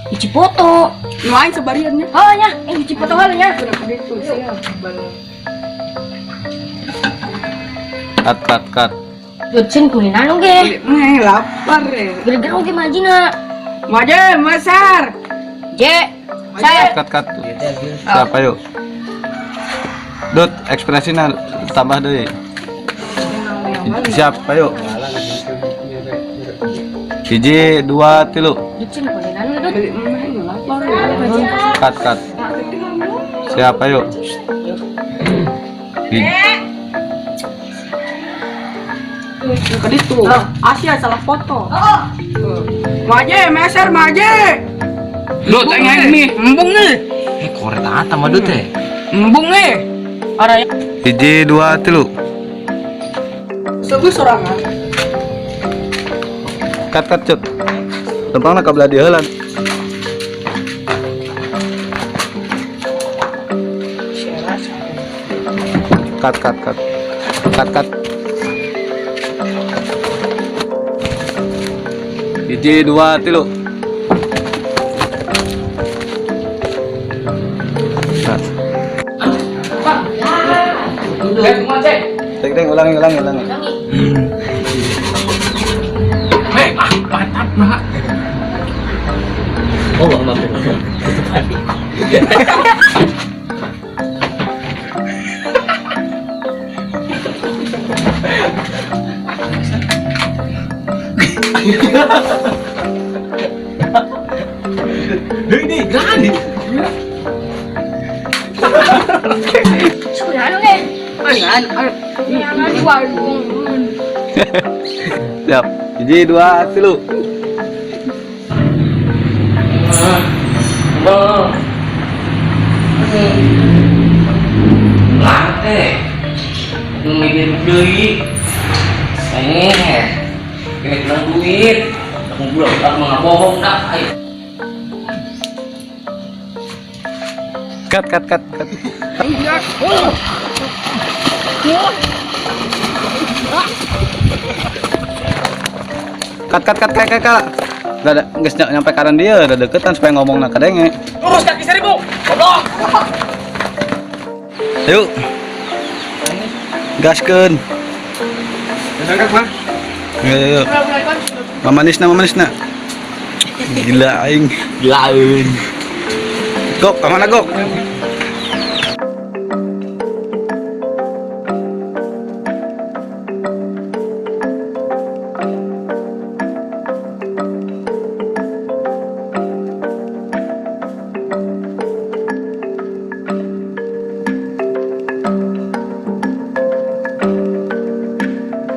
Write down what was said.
Di Cipoto. Nu aing sabariannya. Oh nya, di Cipoto heula nya. Gitu sih. Cut cut cut. Dut sin kulinan oge. Eh, lapar ya. Gara-gara oge majina. Maju, Masar. J. Saya Cut cut. Siapa yuk? Dut, ekspresinya tambah deh. Siap, ayo. 1, 2, 3. Dut sin kulinan Dut. Cut cut. Siap, ayo. Ke ditu. Asia salah foto. Maju, Masar, maju. Dut, aing aing nih, embung nih. Eh, korek sama Dut teh. Embung nih. Araya. 1, 2, 3. Sebut sorangan. Cut cut cut. Lempangna ka belah dieu heula. Cut cut cut. Cut cut. 1, 2, 3. Cut. Cek deng, ulangi ulangi ulangi. Eh, ah, pantat mah. Oh, bang, bang. Ini berani. Kulinan oge. Di warung. Siap. 1, 2, 3. Bang. Lante. Ngidin beli. Eh, ini bilang duit. Aku bilang aku nggak bohong dah. Ayo. Cut cut cut cut. Cut cut cut cut cut cut. Udah ada, geus nyampe kanan dia, udah deketan supaya ngomongna kadenge. Lurus kaki 1000. Goblok. Yuk. Gaskeun. Yuk, yuk, yuk. Mamanisna, mamanisna. Gila aing. Gila aing. Gok, kemana Gok?